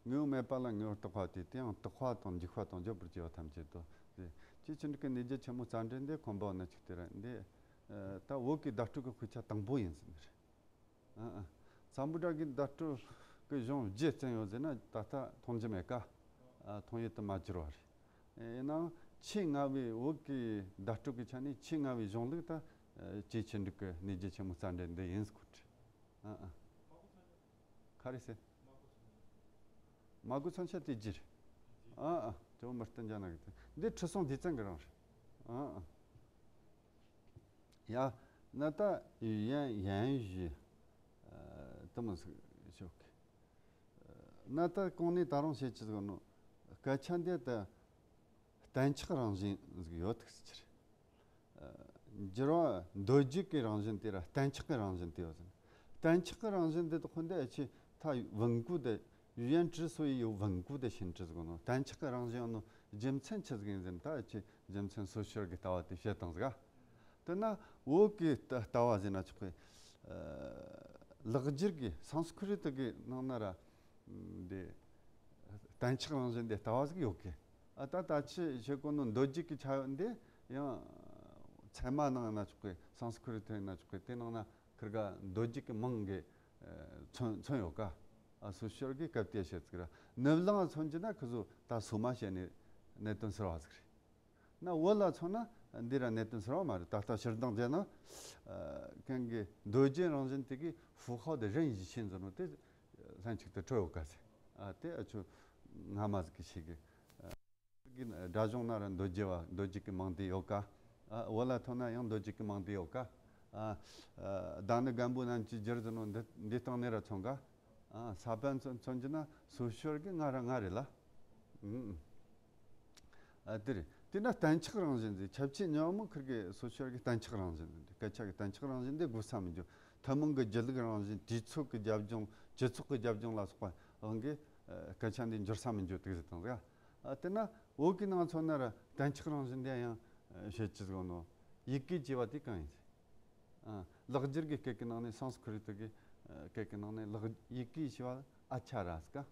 དངོས་པོ་མེད་པ་ལ་དངོས་པོར་བརྟག་པ་སྟེ། དེ་ཡང་བརྟག་པ་དང་འཇུག་པ་དང་བརྗོད་པར་བྱེད་པ་ཐམས་ཅད་དོ། དེ་སྐྱེས་ཆེན་འབྲིང་གི་གནས་རྒྱུ་ཆེན་མོའི་རྩ་འགྲེལ་འདི་ཁོམ་པའོ་ན་ཅིག་དེ་རེད། འདི་ཨ་ད་བོད་ཀྱི་བརྡ་སྤྲོད་ཀྱི་དཔེ་ཆ་དང་པོ་ཡིན་ཟེར་ནི་རེད། ཨ་ཨ་སམ་བྷོ་ཊ་གིས་བརྡ་སྤྲོད་ཀྱི་གཞུང་བརྒྱད་བརྩམས་ཡོད་ཟེར་ན་ད་ལྟ་མཐོང་རྒྱུ་མེད་ཀ། ཨ་མཐོང་ཡུལ་དུ་མ་གྱུར་བ་རེད། ཡིན་ནའང་ཆེས་སྔ་བའི་བོད་ཀྱི་བརྡ་སྤྲོད་ཀྱི་ཆ་ནས་ཆེས་སྔ་བའི་གཞུང་ལུགས་ད་ཨ་སྐྱེས་ཆེན་འབྲིང་གི་གནས་རྒྱུ་ཆེན་མོའི་རྩ་འགྲེལ་འདི་ཡིན་ཟེར་གོ་དྲི། ཨ་ཨ། ག་རེ་ཟེར། མ་གོ་མཚོན་ཆ་དེ་རྒྱུ་རེད། ཨ་ཨ་ཇོ་མི་སྟན་རྒྱ་ན་གི་དེ་འདི་ཁྲི་སྲོང་ལྡེ་བཙན་གི་རང་རེད། ཨ་ཨ། ཡ་ན་ད་ཡན་ཡན་ཞུ་ཨ་དེ་མོ་ཟིག་ཞོག་གི། ན་ད་གོང་ནས་ད་རུང་བཤད་ཅི་ཟིག་ནོ། སྐད་ཆ་འདི་ད་གཏན་ཆགས་རང་བཞིན་ཟིག་ཡོད་ཐུག་ཟེར་གྱི་རེད། འགྱུར་བ་འདོད་རྒྱུ་གི་རང་བཞིན་དེ་ར་གཏན་ཆགས་ཀྱི་རང་བཞིན་དེ་ཡོད་ཟེར། གཏན་ཆགས་ཀྱི་རང་བཞིན་དེ་དག་ཁོ་འདི་ཨ་ཆི་ད་ཝུན་ཀུ་དེ་ཡུ་ཡན་ཀྲི་སོ་ཡི་ཡོ་ཝུན་ཀུ་དེ་ཤིན་ཀྲི་ཟིག་ནོ། གཏན་ཆགས་ཀྱི་རང་བཞིན་ཡོད་ནོ་རྒྱུ་མཚན་ཆི་ཟིག་ཡིན་ཟེར་ན། ད་ཨ་ཆི་རྒྱུ་མཚན་སོ་སྐྱོར་གྱི་ལྟ་བ་དེ་བཤད་བཏང་ཟིག་ཨ། དེ་ན་བོད་ཀྱི་ལྟ་ལྟ་བ་ཟེར་ན་ཆོག་གི། ལེགས་སྦྱར་གྱི་སཾ་སྐྲྀ་ཏ་གི་ནང་ན་ར་འདི་གཏན་ཆགས་རང་བཞིན་དེ་ལྟ་བ་ཟིག་ཡོད་གི། ཨ་ད་ད་ཆི་བྱེད་གོ་ནོ་འདོད་རྒྱུ་གི་ཆ་ཡོད་འདི་ཡང་ཚད་མ་ནང་ན་ཆོག་གི། སཾ་སྐྲྀ་ཏ་ན་ཆོག་གི། དེ་ནང་ན་ཁིར་ག་འདོད་རྒྱུ་གི་མིང་གི་མཚོན་མཚོན་ཡོད་ཀ། ཨ་སོ་སྐྱོར་གྱི་སྐབས་དེ་བཤད་ཟིག་ར། ནུབ་གླིང་མཚོན་རྒྱུ་ན་ཁི་ཚོ་ད་སོ་མ་བཤད་ནས་གནད་དོན་ཟེར་བ་ཟིག་རེད། ན་བོད་ལ་མཚོན་ན་ འདི་ར་གནད་དོན་ཟེར་བ་མ་རེད། ད་ལྟ་ཕྱིར་འདང་བྱས་ན། ཨ། གང་གི་མདོ་རྒྱུད་རང་བཞིན་དེ་གི་符号的任意性ཟེར་ནོ་དེ་ལྷན་ཅིག་ཏུ་འཕྲོད་ཡོད་ག་ཟེར། ཨ། དེ་ཨ་ཆོ་སྔ་མ་ཟིག་གི་ཞིག་གི། ཨ། གི་སྒྲ་གཞུང་ན་ར་མདོ་རྒྱུད་བ་མདོ་རྒྱུད་ཀྱི་མིང་དེ་ཡོད་ག། ཨ། བོད་ལ་ཐོན་ན་ཡང་མདོ་རྒྱུད་ཀྱི་མིང་དེ་ཡོད་ག། ཨ། ཨ། ད་ནི་རྒན་པོ་རྣམས་ཀྱིས་བསྒྱུར་ཟེར་ནོ་འདི་འདི་སྟེང་ནས་ར་མཚོན་ག། ཨ། ས་པཎ་མཚོན་མཚོན་གྱི་ན་སོ་སོར་གི་ང་ར་ང་རེད་ལ། ཨུམ། ཨ། དེ་རེད། དེ་ན་གཏན་ཆགས་རང་བཞིན་ཟེར། ཁྱབ་ཆེས་ཉོན་མོངས་ཁིར་གི་སོ་སོར་གི་གཏན་ཆགས་རང་བཞིན་ཟེར། སྐད་ཆ་གི་གཏན་ཆགས་རང་བཞིན་དེ་གོ་ས་མི་འཇོག་ཐུན་མོང་གི་སྒྱིད་ལུག་རང་བཞིན། དུས་ཚོད་ཀྱི་རྒྱབ་ལྗོངས། སྤྱི་ཚོགས་ཀྱི་རྒྱབ་ལྗོངས་ལ་སོགས་པ་དབང་གིས། ཨ། སྐད་ཆ་འདི་འགྱུར་ས་མི་འཇོག་དུག་ཟེར་དང་ཟིག། ཨ། དེ་ན་བོད་གི་ནང་མཚོན་ན་ར་གཏན་ཆགས་རང་བཞིན་དེ་ཡང་བཤད་ཀྱི་ཟིག་ནོ། ཡི་གེ་ཅེས་པ་དེ་གང་ཡིན་ཟེར། ཨ། ལེགས་སྦྱར་གྱི་སྐད་ཀྱི་ནང་ནས། སཾ་སྐྲྀ་ཏ་གི་སྐད་ཀྱི་ནང་ནས་ལེགས། ཡི་གེ་ཞེས་པ་ཨ་ཆ་ར་ཟེར་ག།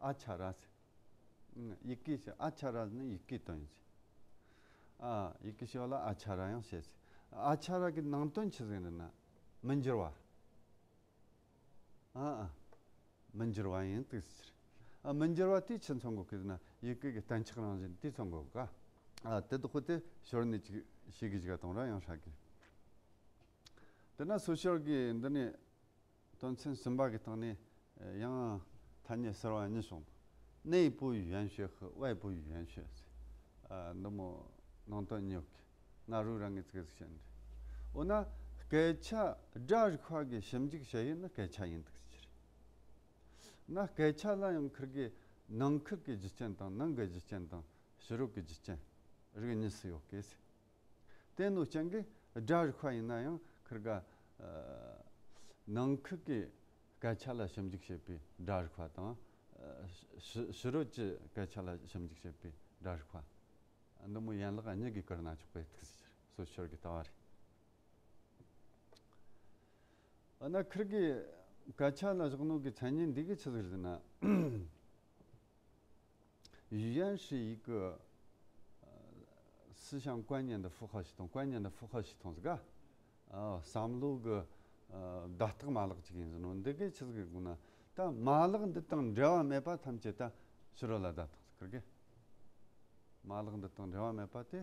ཨ་ཆ་ར་ཟེར། ཡི་གེ་ཞེས། ཨ་ཆ་ར་ནི་ཡི་གེ་དོན་ཡིན་ཟེར། ཨ། ཡི་གེ་ཞེས་པ་ལ་ཨ་ཆ་ར་ཡང་བཤད་ཟེར། ཨ་ཆ་ར་གི་ནང་དོན་ཆི་ཟིག་ཡིན་ན། མི་འགྱུར་བ། ཨ། ཨ། མི་འགྱུར་བ་ཡིན་དུག་ཟེར། ཨ། མི་འགྱུར་བ་དེ་ཆི་མཚོན་གོ་གི་ཟེར་ན། ཡི་གེ་གི་གཏན་ཆགས་རང་བཞིན་དེ་མཚོན་གོ་ག། ཨ། དེ་དག་དེ་ཞོར་ནས་ཅིག་ཞིག་གི་ཅིག་གཏོང་ར་ཡང་ཧྲ་གི། དེ་ན་སོ་སོར་གི་འདི་ནས། དོན་ཚན་གསུམ་པ་གི་སྟེང་ནས་ཡང་ཐ་སྙད་གསར་བ་གཉིས་བྱུང་། 内部语言学和外部语言学 ཟེར། ཨ། འདི་མོ་ནང་དོན་གཉིས་ཡོད་གི། ང་རུ་རང་གི་ཚིག་ཟིག་བཤད་འདི། འོ་ན་སྐད་ཆ་སྒྲ་རིག་པ་གི་ཞིབ་འཇུག་བྱེད་ཡུལ་ནི་སྐད་ཆ་ཡིན་དུག་ཟེར། ན་སྐད་ཆ་ལ་ཡང་ཁིར་གི་ནང་ཁུལ་གྱི་རྒྱུ་རྐྱེན་དང་། ནང་གི་རྒྱུ་རྐྱེན་དང་། ཕྱི་རོལ་གྱི་རྒྱུ་རྐྱེན་རིགས་གཉིས་སུ་ཡོད་གི་ཟེར། དེ་ནོ་རྐྱེན་གྱིས་སྒྲ་རིག་པ་ཡིན་ན་ཡང་ཁིར་ག། ཨ། ནང་ཁུལ་གྱི་སྐད་ཆ་ལ་ཞིབ་འཇུག་བྱེད་པའི་སྒྲ་རིག་པ་དང་། ཨ། ཕྱི་ཕྱི་རོལ་གྱི་སྐད་ཆ་ལ་ཞིབ་འཇུག་བྱེད་པའི་སྒྲ་རིག་པ། འདི་མོ་ཡན་ལག་གཉིས་ཀྱིས་བཀུར་ན་ཆོག་པའི་ཐུགས་སུ་ཆེར། སོ་སོར་གི་ལྟ་བ་རེད། འོ་ན་ཁིར་གི་སྐད་ཆ་ལ་བཞག་ནོ་གི་མཚན་ཉིད་འདི་གི་ཆི་ཟིག་རེད་ཟེར་ན། 语言是一个，呃，思想观念的符号系统。观念的符号系统 ཟེར་ག། ཨ། བསམ་བློ་གི། ཨ། བརྡ་རྟགས་མ་ལག་ཅིག་ཡིན་ཟེར་ནོ། འདི་གི་ཆི་ཟིག་གི་སྒོ་ན། ད་མ་ལག་འདི་དང་འབྲེལ་བ་མེད་པ་ཐམས་ཅད་ད་ཕྱི་རོལ་ལ་བརྡ་རྟགས་ཟེར་ཁིར་གི། མ་ལག་འདི་དང་འབྲེལ་བ་མེད་པ་དེ་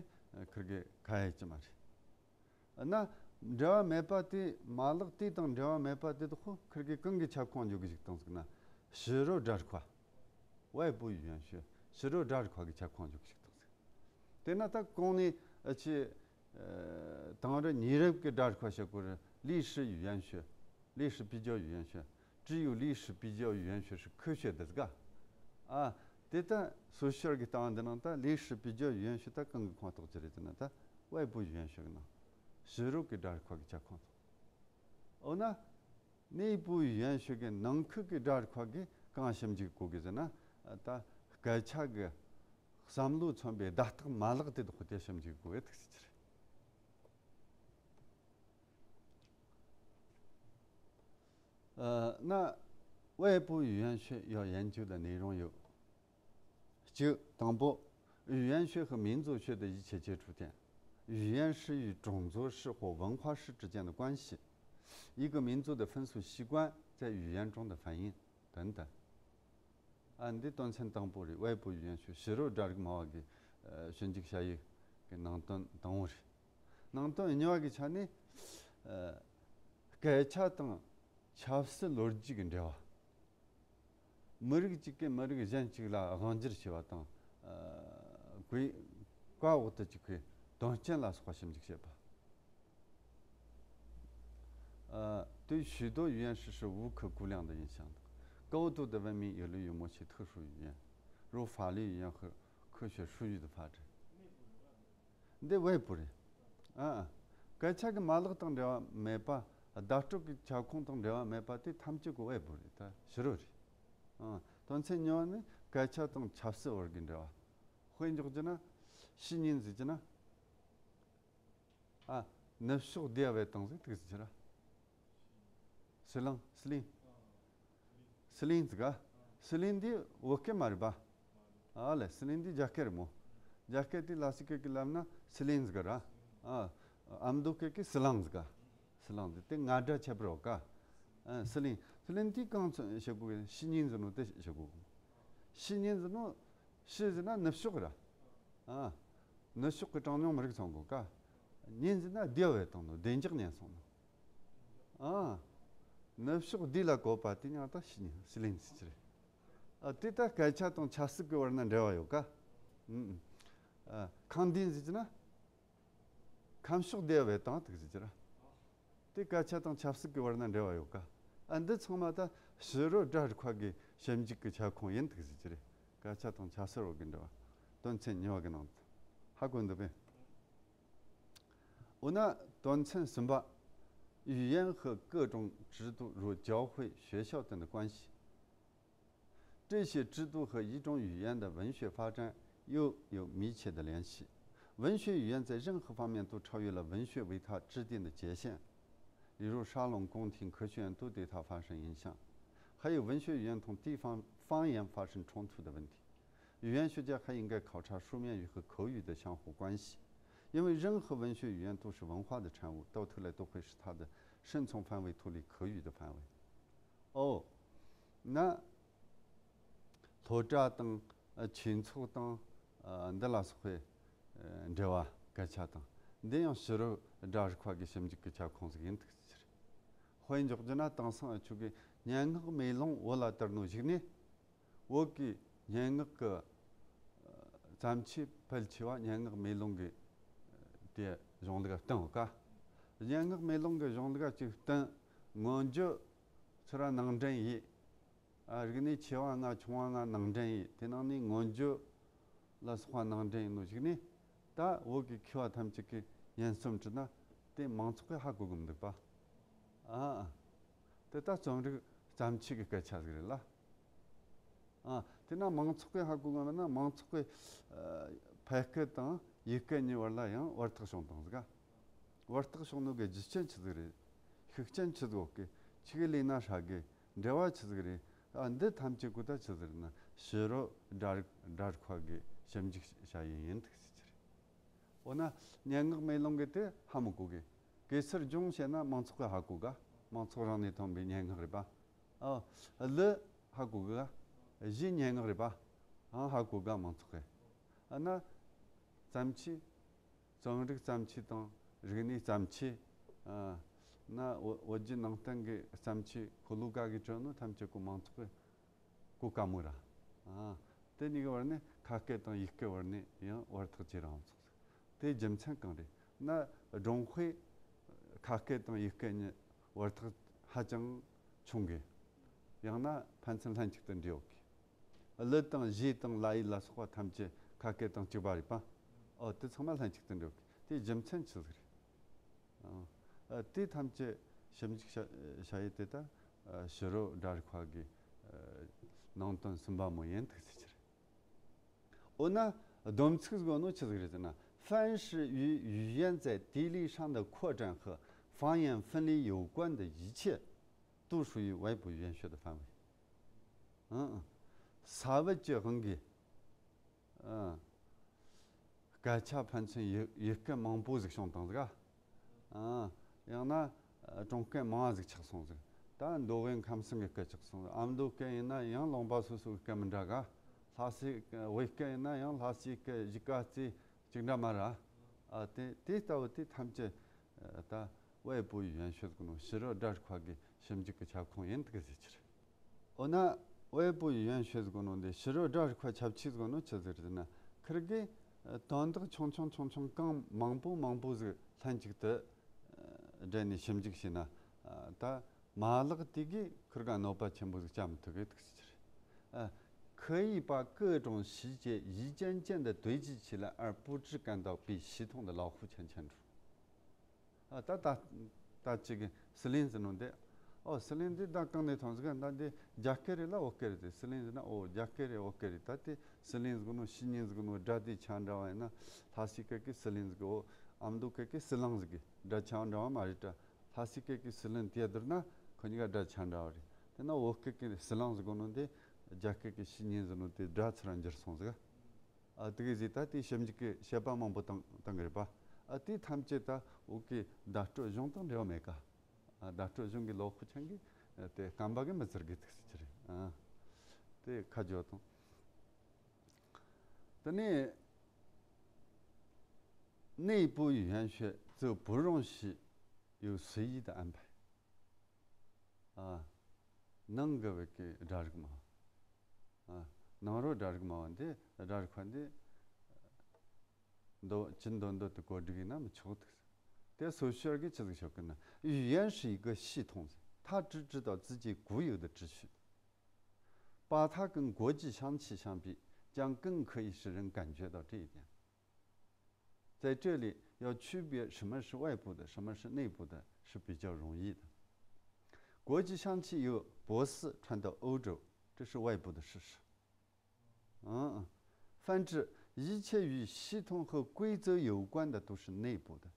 ཁིར་གི་ཁ་ཡ་ཅི་མ་རེད། ན་འབྲེལ་བ་མེད་པ་དེ། མ་ལག་དེ་དང་འབྲེལ་བ་མེད་པ་དེ་དག་ཁོ་ཁིར་གི་གང་གི་ཁྱབ་ཁོངས་འཇོག་གི་ཞིག་དང་ཟེར་ན། ཕྱི་རོལ་སྒྲ་རིག་པ། 外部语言学。 ཕྱི་རོལ་སྒྲ་རིག་པ་གི་ཁྱབ་ཁོངས་འཇོག་གི་ཞིག་དང་ཟེར། དེ་ན་ད་གོང་ནས་ཨ་ཆི། ཨ། དེང་རབས་ཉེ་རབས་ཀྱི་སྒྲ་རིག་པ་བཤད་གོ་རེད། 历史语言学། 历史比较语言学。 只有历史比较语言学是科学的 ཟེར་ག། ཨ། དེ་ད་སོ་སོར་གི་ལྟ་བ་འདི་ནང་ད་历史比较语言学 ད་གང་གི་ཁོངས་གཏོགས་ཀྱི་རེད་ཟེར་ན། ད་外部语言学 གི་ནང་ཕྱི་རོལ་གྱི་སྒྲ་རིག་པ་གི་ཁྱབ་ཁོངས་གཏོགས། འོ་ན་内部语言学 གི་ནང་ཁུལ་གྱི་སྒྲ་རིག་པ་གི་གང་ཞིབ་འཇུག་གོ་གི་ཟེར་ན། ད་སྐད་ཆ་གི་བསམ་བློ་མཚོན་པའི་བརྡ་རྟགས་མ་ལག་དེ་དག་དེ་ཞིབ་འཇུག་གོ་གི་ཐུགས་སུ་ཆེར། 呃，那外部语言学要研究的内容有： གཅིག། དང་པོ། 语言学和民族学的一切接触点。 语言是与种族史或文化史之间的关系。 一个民族的风俗习惯在语言中的反映等等。 ཨ། འདི་དོན་ཚན་དང་པོ་རེད། 外部语言学། ཕྱི་རོལ་སྒྲ་རིག་མ་བ་གི། ཨ། ཞིབ་འཇུག་བྱ་ཡུལ་གྱི་ནང་དོན་དང་པོ་རེད། ནང་དོན་གཉིས་པ་གི་ཆ་ནས། ཨ། སྐད་ཆ་དང་ཆབ་སྲིད་ལོ་རྒྱུས་ཀྱི་འབྲེལ་བ། མི་རིགས་གཅིག་གིས་མི་རིགས་གཞན་གཅིག་ལ་དབང་སྒྱུར་བྱས་པ་དང་། ཨ། བཀའ་བཀའ་འོག་ཏུ་བཅུག་པའི་དོན་རྐྱེན་ལ་སོགས་པ་ཞིབ་འཇུག་བྱེད་པ། 呃，对许多语言实施无可估量的影响。高度的文明有利于某些特殊语言，如法律语言和科学术语的发展。 འདི་外部རེད། ཨ། སྐད་ཆ་གི་མ་ལག་དང་འབྲེལ་བ་མེད་པ། བརྡ་སྤྲོད་ཀྱི་ཁྱབ་ཁོངས་དང་འབྲེལ་བ་མེད་པ་དེ་ཐམས་ཅད་ཀྱི་外部རེད། ད་ཕྱི་རོལ་རེད། ཨ། དོན་ཚན་གཉིས་པ་ནི་སྐད་ཆ་དང་ཆབ་སྲིད་བར་གྱི་འབྲེལ་བ། དཔེ་འཇོག་རྒྱུ་ན། ཕྱི་ཉིན་ཟེར་རྒྱུ་ན། ཨ། ནུབ་ཕྱོགས་བསྡད་པའི་སྟངས་ཟིག་ཐུག་ཟེར་ར། ཟི་ལིང་། ཟི་ལིང་། ཟི་ལིང་ཟིག་ག། ཟི་ལིང་འདི་བོད་སྐད་མ་རེད་པ། ཨ་ལེ། ཟི་ལིང་འདི་རྒྱ་སྐད་རེད་མོ། རྒྱ་སྐད་དེ་ལ་སི་སྐད་ཀྱི་ལབ་ན་ཟི་ལིང་ཟིག་ག་ར། ཨ། ཨ་མདོ་སྐད་ཀྱི་ཟི་ལིང་ཟིག་ག། ཟི་ལིང་ཟིག་དེ་ང་སྒྲ་ཁྱད་པར་ཡོད་ག། ཨ། ཟི་ལིང་། ཟི་ལིང་འདི་གང་ཚོད་བྱེད་དགོས་གི། ཕྱི་ཉིན་ཟེར་ནོ་དེ་བྱེད་དགོས་གི། ཕྱི་ཉིན་ཟེར་ནོ། ཕྱི་ཟེར་ན་ནུབ་ཕྱོགས་ར། ཨ། ནུབ་ཕྱོགས་ཀྱི་གྲངས་ཉུང་མི་རིགས་ཚང་གོ་ཀ། ཉན་ཟེར་ན་བདེ་བས་བཏང་ནོ་བདེ་འཇགས་ཉན་སོང་ནོ། ཨ། ནུབ་ཕྱོགས་བདེ་ལ་བཀོད་པ་དེ་ཉང་ད་ཤི་ཉན་ཤི་ལེན་ཟེར་གྱི་རེད། ཨ། དེ་ད་སྐད་ཆ་དང་ཆབ་སྲིད་ཀྱི་བར་ན་འབྲེལ་བ་ཡོད་ཀ། ཨ། ཁང་བདེན་ཟེར་གྱི་ན། ཁམས་ཕྱོགས་བདེ་བས་བཏང་དུག་ཟེར་གྱི་ར། དེ་སྐད་ཆ་དང་ཆབ་སྲིད་ཀྱི་བར་ན་འབྲེལ་བ་ཡོད་ཀ། ཨ། འདི་ཚང་མ་ད་ཕྱི་རོལ་དགྲ་རུ་ཁ་གི་ཞིབ་འཇུག་གི་ཁྱབ་ཁོངས་ཡིན་དུག་ཟེར་གྱི་རེད། སྐད་ཆ་དང་ཆབ་སྲིད་བར་གྱི་འབྲེལ་བ། དོན་ཚན་གཉིས་པ་གི་ནང་དུ་ཧ་གོ་འདུག་པས། འོ་ན་དོན་ཚན་གསུམ་པ། 语言和各种制度如教会、学校等的关系。 这些制度和一种语言的文学发展又有密切的联系。文学语言在任何方面都超越了文学为它制定的界限，例如沙龙、宫廷、科学院都对它发生影响。还有文学语言同地方方言发生冲突的问题。语言学家还应该考察书面语和口语的相互关系，因为任何文学语言都是文化的产物，到头来都会使它的生存范围脱离口语的范围。 ཨོ། ན། སློབ་གྲྭ་དང་། ཨ། ཆོས་ཚོགས་དང་། ཨ། འདི་ལ་སོགས་པའི། ཨ། འབྲེལ་བ་སྐད་ཆ་དང་། འདི་ཡང་ཕྱི་རོལ་དགྲ་རུ་ཁ་གི་ཞིབ་འཇུག་གི་ཁྱབ་ཁོངས་ཟིག་ཡིན་དུག་ཟེར། དཔེ་འཇོག་རྒྱུ་ན་དེང་སང་འུ་ཆོ་གི་སྙན་ངག་མེ་ལོང་བོད་ལ་དར་ནོ་ཞིག་ནི། བོད་ཀྱི་སྙན་ངག་གི། ཨ། བརྩམས་ཆོས་ཕལ་ཆེ་བ་སྙན་ངག་མེ་ལོང་གི། ཨ། དེ་གཞུང་ལུགས་བསྟན་ཡོད་ཀ། སྙན་ངག་མེ་ལོང་གི་གཞུང་ལུགས་ཅིག་བསྟན། མངོན་བརྗོད་ཚུར་ནང་འདྲེན་ཡིན། ཨ། རིག་གནས་ཆེ་བ་ལྔ་ཆུང་བ་ལྔ་ནང་འདྲེན་ཡིན། དེ་ནང་ནས་མངོན་བརྗོད་ལ་སོགས་པ་ནང་འདྲེན་ཡིན་ནོ་ཞིག་ནི། ད་བོད་ཀྱི་མཁས་པ་ཐམས་ཅད་ཀྱིས་སྙན་རྩོམ་བྲིས་ན་དེ་མང་ཚོགས་ཀྱིས་ཧ་གོ་གི་མི་འདུག་པ། ཨ། དེ་ད་རྩོམ་རིག་བརྩམས་ཆོས་ཀྱི་སྐད་ཆ་ཟིག་རེད་ལ། ཨ། དེ་ན་མང་ཚོགས་ཀྱིས་ཧ་གོ་གི་མེད་ན་མང་ཚོགས་ཀྱིས། ཨ། ཕལ་སྐད་དང་ཡིག་སྐད་གཉིས་བར་ལ་ཡང་བར་ཐག་བྱུང་བཏང་ཟིག་ག། བར་ཐག་བྱུང་ནོ་གི་རྒྱུ་རྐྱེན་ཆི་ཟིག་རེད། ཤུགས་རྐྱེན་ཆི་ཟིག་ཡོད་གི། ཆི་གི་ལས་ན་ཧྲ་གི། འབྲེལ་བ་ཆི་ཟིག་རེད། ཨ། འདི་ཐམས་ཅད་གོ་ད་ཆི་ཟིག་རེད་ན་ཕྱི་རོལ་དགྲ་རུ་དགྲ་རུ་ཁ་གི་ཞིབ་འཇུག་བྱ་ཡུལ་ཡིན་དུག་ཟེར་གྱི་རེད། འོ་ན་སྙན་ངག་མེ་ལོང་གི་དེ་ཧ་མི་གོ་གི། གེ་སར་ལྗོངས་བཤད་ན་མང་ཚོགས་ཀྱིས་ཧ་གོ་ག། མང་ཚོགས་རང་ནས་ཐོན་པའི་སྙན་ངག་རེད་པ། ཨ། གླུ་ཧ་གོ་གི་ག། གཞས་སྙན་ངག་རེད་པ། ཨང་ཧ་གོ་ག་མང་ཚོགས་ཀྱིས། ཨ་ན། བརྩམས་ཆོས། རྩོམ་རིག་བརྩམས་ཆོས་དང་རིག་གནས་བརྩམས་ཆོས། ཨ། ན་བོད་བོད་བརྒྱུད་ནང་བསྟན་གྱི་བརྩམས་ཆོས་ཤོ་ལོ་ཀ་གིས་བྲིས་ནོ་ཐམས་ཅད་གོ་མང་ཚོགས་ཀྱིས་གོ་དཀའ་མོ་ར། ཨ། དེ་གཉིས་ཀྱི་བར་ནས་ཁ་སྐད་དང་ཡིག་སྐད་བར་ནས་ཡང་བར་ཐག་ཇེ་རིང་སོང་ཟིག། དེའི་རྒྱུ་མཚན་གང་རེད་ན། སྒྲུང་དཔེ་ཁ་སྐད་དང་ཡིག་སྐད་གཉིས་བར་ཐག་ཧ་ཅང་ཆུང་གི། ཡང་ན་ཕན་ཚུན་ལྷན་ཅིག་ཏུ་འབྲེལ་ཡོད་གི། གླུ་དང་གཞས་དང་ལ་ཡིག་ལ་སོགས་པ་ཐམས་ཅད་ཁ་སྐད་དང་གཅིག་པ་རེད་པ། ཨོ། དེ་ཚང་མ་ལྷན་ཅིག་ཏུ་འགྲོ་གི། དེའི་རྒྱུ་མཚན་ཆི་ཟིག་རེད། ཨ། དེ་ཐམས་ཅད་ཞིབ་འཇུག་བྱ་བྱ་ཡུལ་དེ་ད་ཕྱི་རོལ་དགྲ་རུ་ཁ་གི། ཨ། ནང་དོན་གསུམ་པ་མོ་ཡིན་དུག་ཟེར་གྱི་རེད། འོ་ན་སྡོམ་ཚིག་ཟིག་ཡོད་ནོ་ཆི་ཟིག་རེད་ཟེར་ན། 凡是与语言在地理上的扩展和方言分离有关的一切，都属于外部语言学的范围。 ཨང་། ས་བབ་ཀྱི་དབང་གིས། ཨང་། སྐད་ཆ་ཕན་ཚུན་ཡི་ཡི་གེ་མང་པོ་ཟིག་བྱུང་བཏང་ཟིག་ག། ཨང་། ཡང་ན་ཨ་གྲོང་སྐད་མང་ཟིག་ཆགས་སོང་ཟིག། ད་མདོ་དབུས་ཁམས་གསུམ་གྱི་སྐད་ཆགས་སོང་ཟིག། ཨ་མདོ་སྐད་ཡིན་ན་ཡང་ལུང་པ་སོ་སོའི་སྐད་མི་འདྲ་ག། ལྷ་སའི་དབུས་སྐད་ཡིན་ན་ཡང་ལྷ་སའི་སྐད་གཞིས་ཀ་རྩེ་གཅིག་འདྲ་མ་ར། ཨ། དེ་དེ་ལྟ་བུ་དེ་ཐམས་ཅད་ད་外部语言学ཟེར་གོ་ནོ་ཕྱི་རོལ་དགྲ་རུ་ཁ་གི་ཞིབ་འཇུག་གི་ཁྱབ་ཁོངས་ཡིན་དུག་ཟེར་གྱི་རེད། འོ་ན་外部语言学ཟེར་གོ་ནོ་འདི་ཕྱི་རོལ་དགྲ་རུ་ཁ་ཁྱབ་ཆེ་ཟེར་གོ་ནོ་ཆི་ཟིག་རེད་ཟེར་ན། ཁིར་གི་དོན་དག་ཆུང་ཆུང་ཆུང་ཆུང་གང་མང་པོ་མང་པོ་ཟིག་ལྷན་ཅིག་ཏུ་སྦྲེལ་ནས་ཞིབ་འཇུག་བྱས་ན། ད་མ་ལག་དེ་གིས་ཁིར་ག་གནོད་པ་ཆེན་པོ་ཟིག་བྱ་མི་ཐུབ་གི་དུག་ཟེར་གྱི་རེད། 可以把各种细节一件件地堆积起来，而不致感到被系统的牢固圈圈住。 ཨ། ད་ད་ད་ཅིག་གི་སི་ལིང་ཟེར་ནོ་འདི། ཨོ། སི་ལིང་འདི་ད་གང་ནས་ཐོན་ཟིག། ད་འདི་རྒྱ་སྐད་རེད་ལ་བོད་སྐད་རེད། དེ་སི་ལིང་ཟེར་ན། ཨོ། རྒྱ་སྐད་རེད། བོད་སྐད་རེད། ད་དེ་སི་ལིང་ཟེར་གོ་ནོ་ཤི་ཉིན་ཟེར་གོ་ནོ་སྒྲ་དེ་ཆ་འདྲ་བ་ཡིན་ན། ལྷ་སའི་སྐད་ཀྱི་སི་ལིང་ཟེར་གི། ཨོ། ཨ་མདོ་སྐད་ཀྱི་སི་ལིང་ཟེར་གི། སྒྲ་ཆ་འདྲ་བ་མ་རེད་དྲ། ལྷ་སའི་སྐད་ཀྱི་སི་ལིང་དེ་བསྡུར་ན་ཁོ་གཉིས་ཀ་སྒྲ་ཆ་འདྲ་བ་རེད། དེ་ན་བོད་སྐད་ཀྱི་སི་ལིང་ཟེར་གོ་ནོ་འདི་རྒྱ་སྐད་ཀྱི་ཤི་ཉིན་ཟེར་ནོ་དེ་སྒྲ་ཚུར་འགྱུར་སོང་ཟིག། ཨ། དེ་གི་ཟིག་ད་དེ་ཞིབ་འཇུག་གི་དཔྱད་པ་མང་པོ་བཏང་བཏང་གི་རེད་པ། ཨ། དེ་ཐམས་ཅད་ད་བོད་ཀྱི་བརྡ་སྤྲོད་གཞུང་དང་འབྲེལ་བ་མེད་ཀ། ཨ། བརྡ་སྤྲོད་གཞུང་གི་ལོ་ཁུ་ཆང་གིས་དེ་སྐམ་པ་གི་མི་ཚར་གི་ཐུག་སྲིད་ཀྱི་རེད། ཨ། དེ་ཁ་བརྗོད་དང་། དེ་ནས་ 内部语言学则不容许有随意的安排。 ཨ། ནང་གི་བོད་ཀྱི་སྒྲ་རིག་མ། ཨ། ནང་རོལ་སྒྲ་རིག་མ་བ་འདི་སྒྲ་རིག་པ་འདི་འདོད་ཅི་འདོད་འདོད་དུ་གོ་སྒྲིག་ཡིན་ན་མི་ཆོག་འདུག་དེ་སོ་ཤར་གྱི་ཆི་ཟིག་ཤོད་གི་ན། 语言是一个系统，它只知道自己固有的秩序，把它跟国际象棋相比，将更可以使人感觉到这一点。 在这里要区别什么是外部的，什么是内部的，是比较容易的。国际象棋由波斯传到欧洲，这是外部的事实。嗯，反之，一切与系统和规则有关的都是内部的。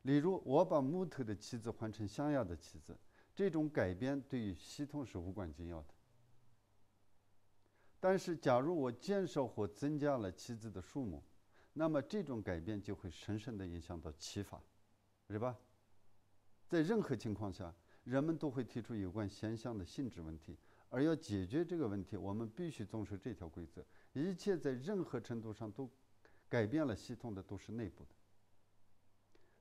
例如，我把木头的棋子换成象牙的棋子，这种改变对于系统是无关紧要的。 但是，假如我减少或增加了棋子的数目，那么这种改变就会深深地影响到棋法，是吧？在任何情况下，人们都会提出有关现象的性质问题，而要解决这个问题，我们必须遵守这条规则：一切在任何程度上都改变了系统的，都是内部的。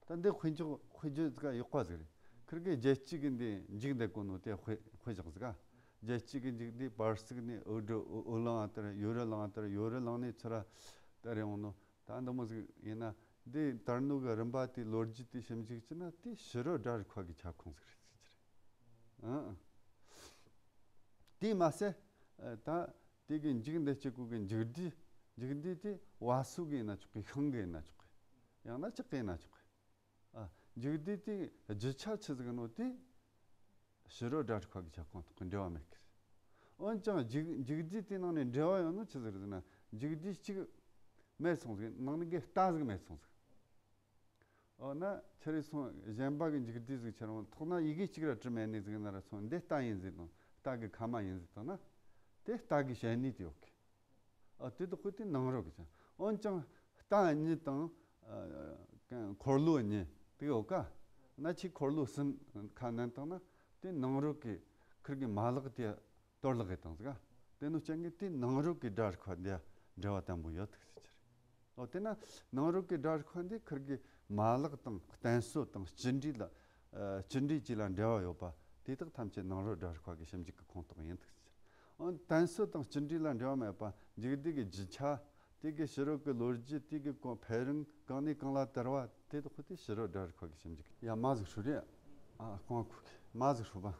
ད་འདི་དཔེ་འཇོག་དཔེ་བརྗོད་ཀ་ཡག་པ་ཟིག་རེད། ཁིར་གེ་རྒྱལ་སྤྱི་གི་འདི་འཇིག་འདི་གོ་ནོ་དེ་དཔེ་དཔེ་བཞག་ཟིག་ག་རྒྱལ་སྤྱི་གི་འཇིག་འདི་བར་སིག་ནས་ཨུ་ཌི་ཨུ་ཨུ་ལང་ཨ་ཏར་ཡོ་རི་ལང་ཨ་ཏར་ཡོ་རི་ལང་ནས་ཚུར་ཨ་ཏར་ཡོང་ནོ། ད་འདི་མོ་ཟིག་ཡིན་ན། འདི་དར་ནོ་གི་རིམ་པ་དེ་ལོ་རྒྱུས་དེ་ཞིབ་འཇུག་བྱས་ན་དེ་ཕྱི་རོལ་སྒྲ་རིག་པ་གི་ཁྱབ་ཁོངས་ཟིག་རེད་ཟེར་གྱི་རེད། ཨང་། དེས་མ་ཟད། ཨ། ད་དེ་གི་འཇིག་འདི་གཅིག་གོ་གི་འཇིག་འདི། འཇིག་འདི་དེ་བ་སུ་གི་ཡིན་ན་ཆོག་གི། ཤིང་གི་ཡིན་ན་ཆོག་གི། ཡང་ན་ལྕགས་གི་ཡིན་ན་ཆོག་གི། ཨ། འཇིག་འདི་དེ་རྒྱུ་ཆ་ཆི་ཟིག་ནོ་དེ་ཕྱི་རོལ་སྒྲ་རིག་པ་གི་ཁྱབ་ཁོངས་ཐོག་གི་འབྲེལ་བ་མེད་གི། འོན་ཀྱང་འཇིག་འཇིག་འདི་དེ་ནང་ནས་འབྲེལ་བ་ཡོད་ནོ་ཆི་ཟིག་རེད་ཟེར་ན། འཇིག་འདི་གཅིག་མེད་སོང་ཟིག། ནང་ནས་གི་རྟ་ཟིག་མེད་སོང་ཟིག། འོ་ན་ཁྱེད་རེ་སོང་གཞན་པ་གི་འཇིག་རྟེན་ཟིག་ཁྱེར་འོང་ཐོག་ན་ཡི་གེ་གཅིག་ར་བྲི་མེད་ནི་ཟིག་ན་ར་སོང་། འདི་རྟ་ཡིན་ཟིག་དང་རྟ་གི་ཁ་མ་ཡིན་ཟིག་དང་ན། དེ་རྟ་གི་བྱེད་ནུས་དེ་ཡོད་གི། ཨ། དེ་དག་ཁོ་དེ་ནང་རོལ་གི་ཅང་། འོན་ཀྱང་རྟ་གཉིས་དང་། ཨ། འཁོར་ལོ་གཉིས་དེ་ཡོད་ཀ། ན་ཆི་འཁོར་ལོ་གསུམ་ཁ་ནན་དང་ན། དེ་ནང་རོལ་གི་ཁིར་གི་མ་ལག་དེ། གཏོར་བརླག་གི་བཏང་ཟིག། དེ་ནོ་རྐྱེན་གྱིས་དེ་ནང་རོལ་གྱི་སྒྲ་རིག་པ་འདི་འབྲེལ་བ་དམ་པོ་ཡོད་ཐུག་ཟེར་གྱི་རེད། འོ་དེ་ན་ནང་རོལ་གྱི་སྒྲ་རིག་པ་འདི་ཁིར་གི་མ་ལག་དང་བསྟན་སྲོལ་དང་སྤྱི་འགྲོས་ལ། ཨ། སྤྱི་འགྲོས་བཅས་ལ་འབྲེལ་བ་ཡོད་པ་དེ་དག་ཐམས་ཅད་ནང་རོལ་སྒྲ་རིག་པ་གི་ཞིབ་འཇུག་གི་ཁོངས་གཏོགས་ཡིན་ཐུག་ཟེར། འོ་བསྟན་སྲོལ་དང་སྤྱི་འགྲོས་ལ་འབྲེལ་བ་མེད་པ། འཇིག་རྟེན་གྱི་རྒྱུ་ཆ། དེ་གི་ཕྱི་རོལ་གྱི་ལོ་རྒྱུས། དེ་གི་གོ་འཕེལ་རིམ། གང་ནས་གང་ལ་དར་བ། དེ་དག་ཁོ་དེ་ཕྱི་རོལ་སྒྲ་རིག་པ་གི་ཞིབ་འཇུག་ཡ་མ་ཟིག་ཧྲུ་རེད། ཨ། ཁོང་ཁུ་གི་མ་ཟིག་ཧྲུ་བ།